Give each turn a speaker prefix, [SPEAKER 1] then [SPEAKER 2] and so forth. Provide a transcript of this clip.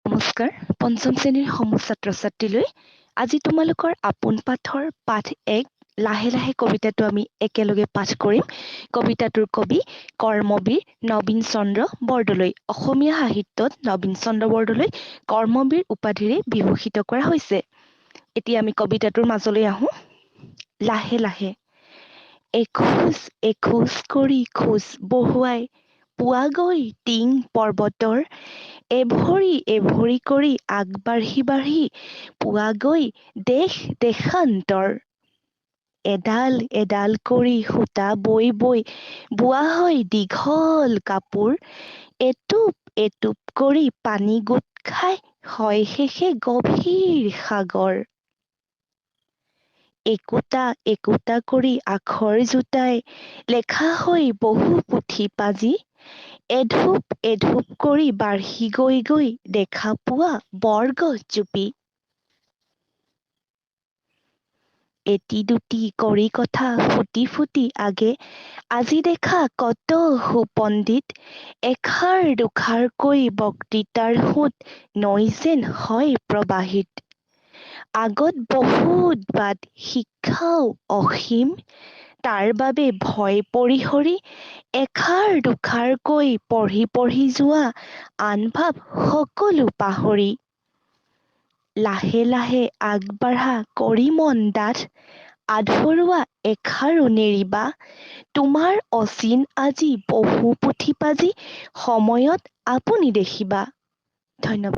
[SPEAKER 1] নমস্কাৰ, পঞ্চম শ্ৰেণীৰ সমূহ ছাত্ৰ ছাত্ৰীলৈ আজি তোমালোকৰ আপোন পাঠৰ পাঠ 1 লাহে লাহে কবিতাটো আমি একেলগে পাঠ কৰিম। কবিতাটোৰ কবি কৰ্মবীৰ নবীন চন্দ্ৰ বৰদলৈ। অসমীয়া সাহিত্যত নবীন চন্দ্ৰ বৰদলৈ কৰ্মবীৰ উপাধিৰে বিভূষিত কৰা হৈছে। এতিয়া আমি কবিতাটোৰ মাজলৈ আহোঁ। লাহে লাহে এখোজ এখোজ কৰি খোজ বহুৱাই পোৱাগৈ টিং পৰ্বতৰ, এভৰি এভৰি কৰি আগবাঢ়ি বাঢ়ি পোৱাগৈ দেশ দেশান্তৰ। এডাল এডাল কৰি সূতা বৈ বৈ বোৱা হয় দীঘল কাপোৰ, এটোপ এটোপ কৰি পানী গোট খাই হয় শেষে গভীৰ সাগৰ। একোটা একোটা কৰি আখৰ জোটাই লেখা হয় বহু পুথি পাঁজি, এঢোপ এঢোপ কৰি বাঢ়ি গৈ গৈ দেখা পোৱা বৰগছ জুপি। এটি দুটি কৰি কথা ফুটি ফুটি আগে আজি দেখা কত সুপণ্ডিত, এষাৰ দুষাৰকৈ বক্তৃতাৰ সোঁত নৈ যেন হয় প্ৰবাহিত। আগত বহুত বাট, শিক্ষাও অসীম, তাৰ বাবে ভয় পৰিহৰি এষাৰ দুষাৰকৈ পঢ়ি পঢ়ি যোৱা আন ভাৱ সকলো পাহৰি। লাহে লাহে আগবাঢ়া কৰি মন ডাঠ, আধৰুৱা এষাৰো নেৰিবা, তোমাৰ অচিন আজি বহু পুথি পাঁজি সময়ত আপুনি দেখিবা। ধন্যবাদ।